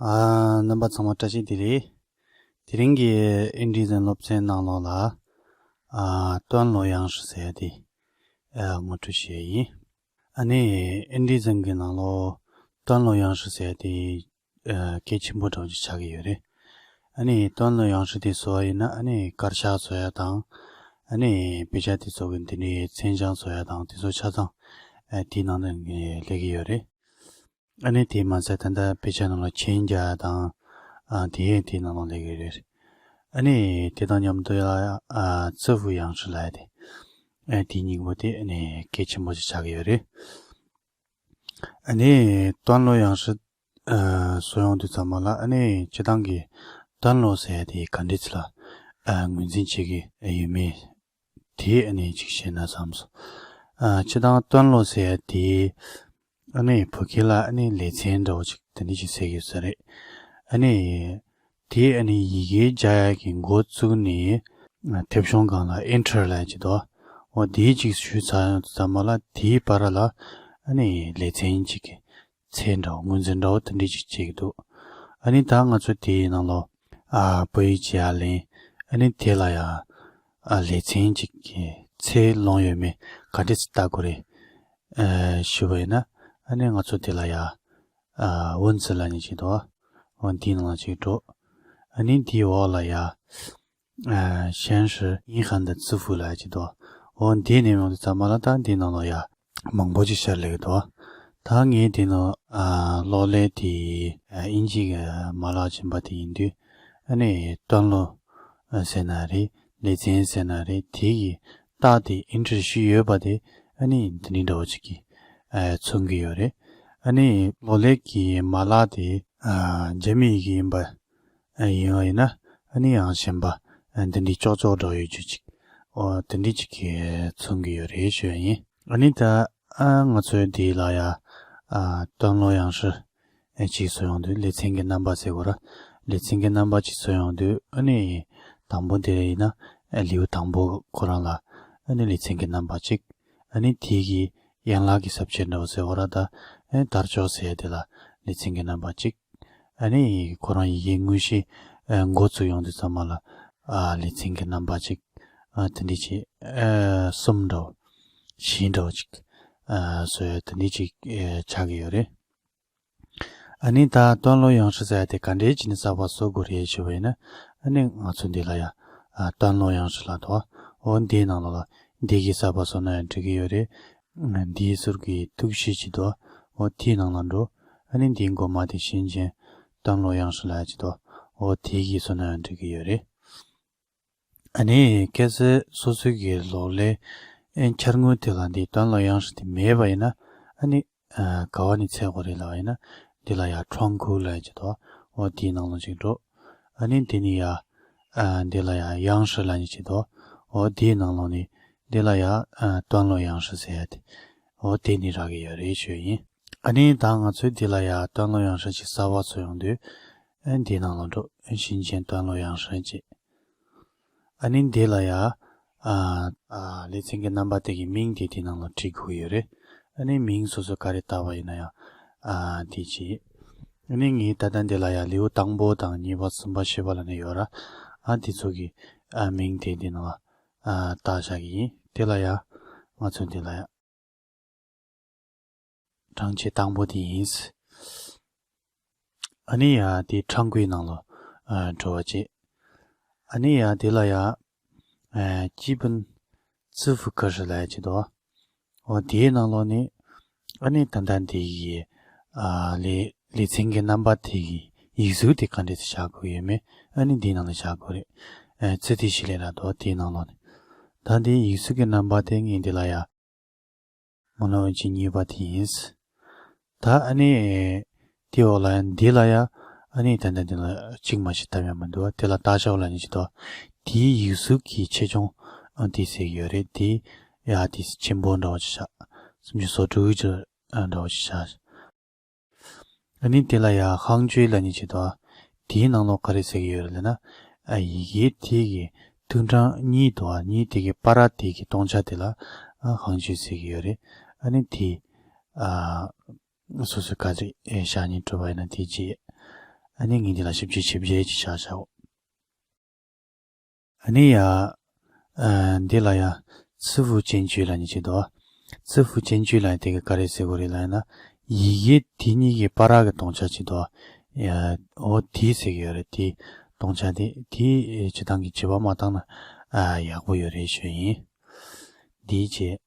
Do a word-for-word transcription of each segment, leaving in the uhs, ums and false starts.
ཨ། རྣམ་པ་ཚང་མ་བཀྲ་ཤིས་བདེ་ལེགས། དེ་རིང་གི་ཨིན་ཌི་ཛན་སློབ་ཚན་ནང་ལོགས་ལ། ཨ། ཏོན་ལོ་དབྱངས་ཧྲི་ཟེར་ཡ་དེ། ཨ། ངོ་སྤྲོད་བྱེད་ཡ་ཡིན། ཨ་ནི་ཨིན་ཌི་ཛན་གྱི་ནང་ལོགས་ཏོན་ལོ་དབྱངས་ཧྲི་ཟེར་ཡ་དེ། ཨ། གལ་ཆེན་པོ་འདྲ་བོ་ཅིག་ཆགས་ཀྱི་ཡོད་རེད། ཨ་ནི་ཏོན་ལོ་དབྱངས་ཧྲི་དེ་བཟོ་བ་ཡིན་ན། ཨ་ནི་དཀར་ཆག་བཟོ་ཡ་དང་། ཨ་ནི་དཔེ་ཆ་དེ་ཚོ་གི་འདི་ནས་མཚན་བྱང་བཟོ་ཡ་དང་དེ་ཚོ་ཆ་ཚང་། ཨ། དེའི་ནང་ནས་སླེབས་ཀྱི་ཡོད་རེད། ཨ་ནི་དེ་མ་ཟད་ད་ལྟ་དཔེ་ཆ་ནང་ལ་མཆན་རྒྱག་ཡ་དང་། ཨ། དེ་ཡང་དེའི་ནང་ལ་སླེབས་ཀྱི་རེད། ཨ་ནི་དེ་དང་མཉམ་དུ་ཡ། ཨ། ཙི་ཧྥུ་དབྱངས་ཧྲི་ལབ་ཡ་དེ། ཨ། དེ་གཉིས་པོ་དེ་ཨ་ནི་གལ་ཆེན་པོ་ཞིག་ཆགས་ཀྱི་ཡོད་རེད། ཨ་ནི་ཏོན་ལོ་དབྱངས་ཧྲི། ཨ། བཟོ་ཡོང་དུས་ཙམ་པ་ལ། ཨ་ནི་སྤྱིར་བཏང་གི་ཏོན་ལོ་ཟེར་ཡ་དེ་ག་འདྲས་ཅིག་ལ། ཨ། ངོས་འཛིན་བྱེད་ཀྱི་ཡོད་མེད་དེ་ཨ་ནི་ཅིག་བཤད་ན་བསམ་སོང་། ཨ། སྤྱིར་བཏང་ཏོན་ལོ་ཟེར་ཡ་དེ། ཨ་ནི་བོད་སྐད་ལ་ཨ་ནི་ལེ་ཚན་འདྲ་བོ་ཅིག་དེ་འདྲས་ཅིག་ཟེར་གྱི་ཡོད་ས་རེད། ཨ་ནི་དེ་ཨ་ནི་ཡི་གེ་རྒྱག་ཡ་གི་འགོ་བཙུགས་ནས། ཨ། མཐེབ་གཞོང་སྒང་ལ་ཨེན་ཊར་ལབ་ཡ་ཅིག་འདུག་འོ་དེ་ཅིག་ཞུས་ཚར་ཡོང་དུས་ཙམ་པ་ལ། དེའི་བར་ལ་ཨ་ནི་ལེ་ཚན་ཅིག་གི་ཚད་འདྲ་བོ། ངོས་འཛིན་འདྲ་བོ་དེ་འདྲས་ཅིག་བྱེད་ཀྱི་འདུག་ཨ་ནི་ད་ང་ཚོ་དེའི་ནང་ལོགས། ཨ། བོད་ཡིག་ཅིག་ཡར་ལེན། ཨ་ནི་དེ་ལ་ཡ། ཨ། ལེ་ཚན་ཅིག་གི་ཚད་ལོངས་ཡོད་མེད་ག་འདྲས་ཅིག་ལྟ་དགོས་རེད། ཨ། ཞུས་པ་ཡིན་ན། ཨ་ནི་ང་ཚོ་དེ་ལ་ཡ། ཨ། ཝུན་ཙི་ལབ་མཁན་ཅིག་འདུག་འོ་འདིའི་ནང་ལ་ཅིག་འགྲོ། ཨ་ནི་འདིའི་འོག་ལ་ཡ། ཨ། ཞན་ཧྲི་ཡིན་ཧན་དང་ཙི་ཧྥུ་ལབ་ཡ་ཅིག་འདུག་འོ་འདི་ནས་ཡོང་དུས་ཙམ་པ་ལ་ད་འདིའི་ནང་ལ་ཡ་མང་པོ་ཅིག་ཤར་སླེབས་ཀྱི་འདུག་ད་ངས་འདི་ནང་། ཨ། གློག་ཀླད་དེ། ཨ། དབྱིན་ཇི་གི་མ་ལག་ཅན་པ་དེ་ཡིན་དུས། ཨ་ནི་ཏོན་ལོ་ཟེར་ན་རེད། ལེ་ཚན་ཟེར་ན་རེད། དེ་གི་རྟགས་དེ་ཨེན་ཊར་ཞུས་ཡོད་པ་དེ། ཨ་ནི་འདི་འདྲ་འདྲ་བོ་ཅིག་གིས། ཨ། མཚོན་གྱི་ཡོད་རེད། ཨ་ནི་གློག་ཀླད་ཀྱི་མ་ལག་དེ། ཨ། རྒྱ་མི་ཡི་གེ་ཡིན་པ། ཨ། ཡིན་པ་ཡིན་ན། ཨ་ནི་ཡང་གཞན་པ། ཨ། འདི་འདྲའི་ཀྱོག་ཀྱོག་འདྲ་བོ་ཡོད་རྒྱུ་ཅིག་འོ་དེ་འདྲ་ཅིག་གིས་མཚོན་གྱི་ཡོད་རེད་ཞུ་ཡ་ཡིན། ཨ་ནི་ད། ཨ། ང་ཚོའི་འདི་ལ་ཡ། ཨ། ཏོན་ལོ་དབྱངས་ཧྲི་ཅིག་བཟོ་ཡོང་དུས། ལེ་ཚན་གྱི་རྣམ་པ་ཟེར་དགོས་ར། ལེ་ཚན་གྱི་རྣམ་པ་ཅིག་བཟོ་ཡོང་དུས། ཨ་ནི་དང་པོ་དེ་ཡིན་ན། ཨ། ལེའུ་དང་པོ་ཁོ་རང་ལ། ཨ་ནི་ལེ་ཚན་གྱི་རྣམ་པ་གཅིག་ཨ་ནི་དེ་གི་ཡན་ལག་གི་ས་བཅད་འདྲ་བོ་ཟེར་དགོས་ར། ད། ཨ། དར་ལྕོག་ཟེར་ཡ་དེ་ལ་ལེ་ཚན་གྱི་རྣམ་པ་གཅིག་ཨ་ནི་ཁོ་རང་ཡི་གེ་དངོས་གཞི། ཨ། འགོ་བཙུགས་ཡོང་དུས་ཙམ་པ་ལ། ཨ། ལེ་ཚན་གྱི་རྣམ་པ་གཅིག་ཨ། དེ་འདྲ་ཅིག་ཨ། གསུམ་འདྲ་བོ། བཞི་འདྲ་བོ་ཅིག་ཨ། བཟོ་ཡ་དེ་འདྲ་ཅིག་ཨ། ཆགས་ཀྱི་ཡོད་རེད། ཨ་ནི་ད་ཏོན་ལོ་དབྱངས་ཧྲི་ཟེར་ཡ་དེ་ག་འདྲས་བྱས་ནས་གསར་པ་བཟོ་དགོས་རེད་ཞུས་པ་ཡིན་ན། ཨ་ནི་ང་ཚོ་འདི་ལ་ཡ། ཨ། ཏོན་ལོ་དབྱངས་ཧྲི་ལབ་འདུག་འོ་འདིའི་ནང་ལོགས་ལ་འདི་གི་གསར་པ་བཟོ་ན་ཡང་འགྲིག་གི་ཡོད་རེད། འདིའི་ཟུར་གྱི་ཐུགས་གཤིས་ཅིག་འདུག་འོ་དེའི་ནང་ལ་འགྲོ། ཨ་ནི་འདིའི་མགོ་མ་དེ་ཞིང་ཆེན་ཏོན་ལོ་དབྱངས་ཧྲི་ལབ་ཡ་ཅིག་འདུག་འོ་དེ་གི་བཟོ་ན་ཡང་འགྲིག་གི་ཡོད་རེད། ཨ་ནི་གལ་སྲིད་སོ་སོའི་གི་གློག་ཀླད་ཨེ་འཁྱར་དངོས་དེ་ལ་འདི་ཏོན་ལོ་དབྱངས་ཧྲི་དེ་མེད་པ་ཡིན་ན། ཨ་ནི་ཨ། ག་བ་ནས་འཚོལ་དགོས་རེད་ལབ་པ་ཡིན་ན། འདི་ལ་ཡ་ཁྲོང་ཁུ་ལབ་ཡ་ཅིག་འདུག་འོ་དེའི་ནང་ལ་ཅིག་འགྲོ། ཨ་ནི་འདི་ནས་ཡ། ཨ། འདི་ལ་ཡ་དབྱངས་ཧྲི་ལབ་ཡ་ཅིག་འདུག་འོ་དེའི་ནང་ལོགས་ནས་འདི་ལ་ཡ། ཨ། ཏོན་ལོ་དབྱངས་ཧྲི་ཟེར་ཡ་དེ། འོ་དེ་ནས་རག་གི་ཡོད་རེད་ཞུ་ཡ་ཡིན། ཨ་ནི་ད་ང་ཚོས་འདི་ལ་ཡ་ཏོན་ལོ་དབྱངས་ཧྲི་ཅིག་གསར་པ་བཟོ་ཡོང་དུས། ཨ། འདིའི་ནང་ལ་འགྲོ། ཞིང་ཆེན་ཏོན་ལོ་དབྱངས་ཧྲི་ཅིག་ཨ་ནི་འདི་ལ་ཡ། ཨ། ཨ། ལེ་ཚན་གྱི་རྣམ་པ་དེ་གི་མིང་དེ་དེའི་ནང་ལ་བྲིས་དགོས་ཡོད་རེད། ཨ་ནི་མིང་སོ་སོ་ག་རེ་བཏགས་པ་ཡིན་ན་ཡང་། ཨ། དེ་བྱེད། ཨ་ནི་ངས་ད་ལྟ་འདི་ལ་ཡ་ལེའུ་དང་པོ་དང་གཉིས་པ་གསུམ་པ་བཞི་པ་ལབ་ནས་ཡོད་ར། ཨ། དེ་ཚོ་གི། ཨ། མིང་དེ་འདི་ནང་ལ། ཨ། བཏགས་བཞག་གི་ཡིན། དེ་ལ་ཡ། ང་ཚོ་འདི་ལ་ཡ། གྲངས་ཆེ་དང་པོ་དེ་ཡིན། ཨ་ནི་ཡ་དེ་ཁྲང་ཁུའི་ནང་ལོགས། ཨ། འགྲོ་བ་བྱེད། ཨ་ནི་ཡ་དེ་ལ་ཡ། ཨ། སྐྱི་དཔོན་ཙི་ཧྥུ་ཀ་ཧྲི་ལབ་ཡ་ཅིག་འདུག་འོ་དེའི་ནང་ལོགས་ནས། ཨ་ནི་ད་ལྟ་འདི་གི། ཨ། ལེ་ལེ་ཚན་གྱི་རྣམ་པ་དེ་གི་ཡིག་གཟུགས་དེ་ག་འདྲས་སེ་བཞག་དགོས་ཡོད་མེད། ཨ་ནི་འདིའི་ནང་ལ་བཞག་དགོས་རེད། ཨ། ཙི་ཏི་ཤི་ལེ་ལབ་འདུག་དེའི་ནང་ལོགས་ནས། ད་འདིའི་ཡིག་གཟུགས་ཀྱི་རྣམ་པ་དེ་ངས་འདི་ལ་ཡ། མོ་ནོ་ཨོ་ཅི་གཉིས་པ་དེ་ཡིན། ད་ཨ་ནི་དེའི་འོག་ལ་ཡང་འདི་ལ་ཡ། ཨ་ནི་ད་ལྟ་འདི་ལ་གཅིག་མ་གཏོགས་བཏབ་ཡ་མི་འདུག་དེ་ལ་ཏ་ཞའོ་ལབ་མཁན་ཅིག་འདུག་དེའི་ཡིག་གཟུགས་ཀྱི་ཆེ་ཆུང་ཨ་དེ་ཟེར་གྱི་ཡོད་རེད། དེ་ཡ་དེ་ཆེན་པོ་འདྲ་བོ་ཅིག་བཞག་སུམ་ཅུ་སོ་དྲུག་ཅིག་ཨ་འདྲ་བོ་ཅིག་བཞག་ཨ་ནི་དེ་ལ་ཡ་ཧང་ཅུའེ་ལབ་མཁན་ཅིག་འདུག་དེའི་ནང་ལོགས་ག་རེ་ཟེར་གྱི་ཡོད་རེད་ལབ་ན། ཨ། ཡི་གེ་དེ་གི་ཐུང་གྲངས་གཉིས་འདུག་གཉིས་དེ་གི་བར་དེ་གི་སྟོང་ཆ་དེ་ལ། ཨ། ཧང་ཅུའེ་ཟེར་གྱི་ཡོད་རེད། ཨ་ནི་དེ། ཨ། སོ་སོས་ག་རེ་བཞག་སྙིང་བྲོ་བ་ཡིན་ན་དེ་བྱེད། ཨ་ནི་ངས་འདི་ལ་ཞིབ་དཔྱད་ཞིབ་དཔྱད་ཅིག་བྱ་བྱའོ། ཨ་ནི་ཡ། ཨ་འདི་ལ་ཡ། 字符间距 ལབ་ནི་ཅིག་འདུག 字符间距 ལབ་དེ་གི་ག་རེ་ཟེར་དགོས་རེད་ལབ་ན། ཡི་གེ་དེ་གཉིས་ཀྱི་བར་གྱི་སྟོང་ཆ་ཅིག་འདུག་ཡ། འོ་དེ་ཟེར་གི་ཡོད་རེད། དེ་སྟོང་ཆ་དེ་དེ་སྤྱིར་བཏང་གི་བྱེད་པ་མ་བཏང་ན་ཨ་ཡག་པོ་ཡོད་རེད་ཞུ་ཡིན། དེའི་རྗེས།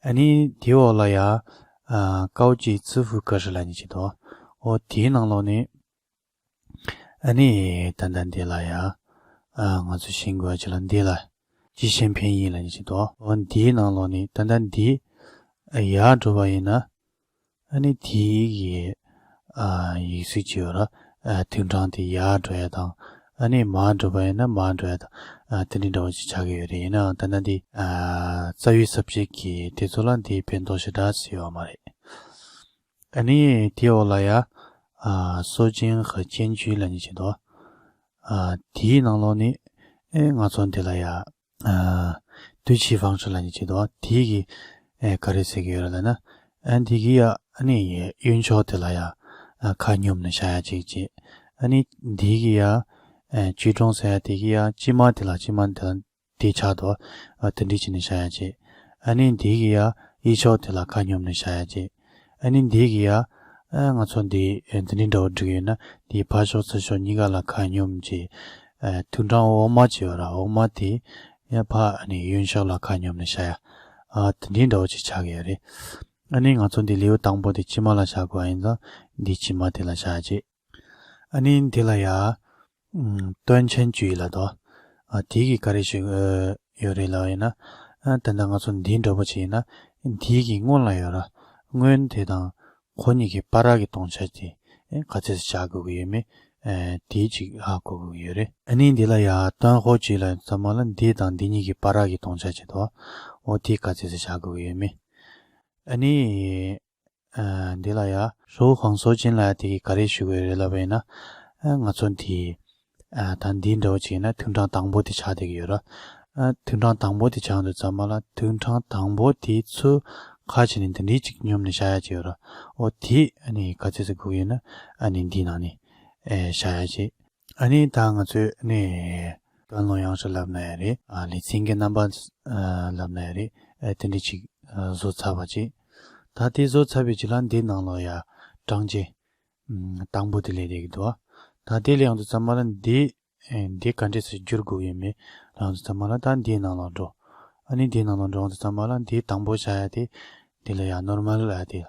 ཨ་ནི་དེའི་འོག་ལ་ཡ། ཨ་高级字符格式 ལབ་ནི་ཅིག་འདུག་འོ་དེའི་ནང་ལོགས་ནས། ཨ་ནི་ད་ལྟ་འདི་ལ་ཡ། ཨ་ང་ཚོ་ཤེས་དགོས་ཅིག་ལ་འདི་ལ། 极限拼音 ལབ་ནི་ཅིག་འདུག་འོ་འདིའི་ནང་ལོགས་ནས་ད་ལྟ་འདི། ཡར་འགྲོ་བ་ཡིན་ན། ཨ་ནི་དེའི་གི། ཨ་ཡིག་གཟུགས་ཅིག་ཡོད་ར། ཨ་ཐུང་གྲངས་དེ་ཡར་འགྲོ་ཡ་དང་། ཨ་ནི་མར་འགྲོ་བ་ཡིན་ན་མར་འགྲོ་ཡ་དང་། ཨ་དེ་འདྲའི་འདྲ་བོ་ཅིག་ཆགས་ཀྱི་ཡོད་རེད། ཡིན་ནའང་ད་ལྟ་འདི། ཨ་རྩ་བའི་ས་བཅད་ཀྱི་དེ་ཚོ་ལ་འདི་ཕན་ཐོགས་ཞེ་དྲག་ཅིག་ཡོད་མ་རེད། ཨ་ནི་དེའི་འོག་ལ་ཡ། ཨ་缩减和间距 ལབ་ནི་ཅིག་འདུག་ཨ་དེའི་ནང་ལོགས་ནས། ཨེ་ང་ཚོ་འདི་ལ་ཡ། ཨ་对齐方式 ལབ་ནི་ཅིག་འདུག་དེའི་གི། ཨེ་ག་རེ་ཟེར་གི་ཡོད་རེད་ལབ་ན། ཨ་འདི་གི་ཡ་ཨ་ནི་གཡོན་ཕྱོགས་དེ་ལ་ཡ། ཨ་ཁ་སྙོམས་ནས་བཞག་ཡ་ཅིག་ཅིག་ཨ་ནི་འདི་གི་ཡ། ཨེ་集中 ཟེར་ཡ་དེ་གི་ཡ་དཀྱིལ་མ་དེ་ལ་དཀྱིལ་མ་དེ་ལ། དེ་ཆགས་འདུག་ཨ་དེ་འདྲ་བྱས་ནས་བཞག་ཡ་བྱེད། ཨ་ནི་འདི་གི་ཡ་གཡས་ཕྱོགས་དེ་ལ་ཁ་སྙོམས་ནས་བཞག་ཡ་བྱེད། ཨ་ནི་འདི་གི་ཡ། ཨ་ང་ཚོ་འདི་ཨ་འདི་འདྲའི་འདྲ་བོ་བསྒྲིགས་ཡོད་ན་འདིའི་ཕར་ཕྱོགས་ཚུར་ཕྱོགས་གཉིས་ཀ་ལ་ཁ་སྙོམས་བྱེད། ཨ་ཐུང་གྲངས་འོག་མ་ཅིག་ཡོད་ར། འོག་མ་དེ་ཡ་ཕར་ཨ་ནི་གཡོན་ཕྱོགས་ལ་ཁ་སྙོམས་ནས་བཞག་ཡ། ཨ་དེ་འདྲའི་འདྲ་བོ་ཅིག་ཆགས་ཀྱི་ཡོད་རེད། ཨ་ནི་ང་ཚོ་འདི་ལེའུ་དང་པོ་དེ་དཀྱིལ་མ་ལ་བཞག་དགོས་པ་ཡིན་ཙང་འདི་དཀྱིལ་མ་དེ་ལ་བཞག་ཡ་བྱེད། ཨ་ནི་འདི་ལ་ཡ། ཨམ། 断圈距离 ལབ་འདུག་ཨ་དེ་གི་ག་རེ་ཞིག་ཨ་ཡོད་རེད་ལབ་ཡིན་ན། ཨ་ད་ལྟ་ང་ཚོ་འདི་འདྲ་པོ་ཅིག་ཡིན་ན། འདི་གི་སྔོན་ལ་ཡོད་ར། སྔོན་དེ་དང་ཁོ་གཉིས་ཀྱི་བར་གྱི་སྟོང་ཆ་དེ་ཨེ་ག་ཚོད་ཙམ་བཞག་དགོས་ཀྱི་ཡོད་མེད། ཨེ་དེ་ཅིག་ཧ་གོ་དགོས་ཀྱི་ཡོད་རེད། ཨ་ནི་འདི་ལ་ཡ་断后距离 ལབ་ཙམ་པ་ལ་འདི་དང་འདི་གཉིས་ཀྱི་བར་གྱི་སྟོང་ཆ་ཅིག་འདུག་འོ་དེ་ག་ཚོད་ཙམ་བཞག་དགོས་ཀྱི་ཡོད་མེད། ཨ་ནི། ཨ་འདི་ལ་ཡ། 柔横缩紧 ལབ་ཡ་དེ་གིས་ག་རེ་ཞུ་གི་ཡོད་རེད་ལབ་པ་ཡིན་ན། ཨ་ང་ཚོ་འདི། ཨ་ད་འདི་འདྲ་བོ་ཅིག་ཡིན་ན་ཐུང་གྲངས་དང་པོ་དེ་ཆགས་བསྡད་ཀྱི་ཡོད་ར། ཨ་ཐུང་གྲངས་དང་པོ་དེ་ཆགས་དུས་ཙམ་པ་ལ་ཐུང་གྲངས་དང་པོ་དེ་ཚུར་ཁ་ཕྱེ་ནས་འདི་འདྲའི་ཅིག་སྙོམས་ནས་བཞག་ཡ་ཅིག་ཡོད་ར། འོ་དེ་ཨ་ནི་ག་ཚོད་ཙམ་དགོས་ཀྱི་ཡོད་ན་ཨ་ནི་འདི་ནང་ནས་ཨེ་བཞག་ཡ་ཅིག་ཨ་ནི་ད་ང་ཚོས་ནི། 段落样式 ལབ་ན་ཡང་རེད། ཨ་ལེ་ཚན་གྱི་རྣམ་པ་ཨ་ལབ་ན་ཡང་རེད། ཨ་དེ་འདྲ་ཅིག་ཨ་བཟོ་ཚར་བ་ཅིག་ད་དེ་བཟོ་ཚར་བའི་རྗེས་ལ་འདི་ནང་ལོགས་ཡ་བྲང་ཆེ་ཨམ་དང་པོ་དེ་སླེབས་བསྡད་ཀྱི་འདུག་ད་དེ་སླེབས་ཡོང་དུས་ཙམ་པ་ལ་འདི་ཨེ་འདི་ག་འདྲས་སེ་བསྒྱུར་དགོས་ཡོད་མེད་ལབ་དུས་ཙམ་པ་ལ་ད་འདིའི་ནང་ལོགས་འགྲོ། ཨ་ནི་འདིའི་ནང་ལོགས་འགྲོ་ཡོང་དུས་ཙམ་པ་ལ་འདི་དང་པོ་བཞག་ཡ་དེ་འདི་ལ་ཡ་normal ལབ་ཡ་དེ།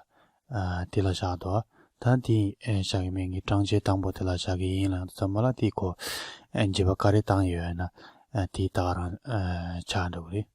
ཨ་དེ་ལ་བཞག་འདུག་ད་དེ་ཨེ་བཞག་གི་མེད། ངས་བྲང་ཆེ་དང་པོ་དེ་ལ་བཞག་གི་ཡིན་ལབ་ཙམ་པ་ལ་དེ་ཁོ་ཨེ་འགྱེད་པ་ག་རེ་བཏང་ཡོད་ན་ཨ་དེ་ད་ག་རང་ཨ་ཆགས་འགྲོ་གི་རེད།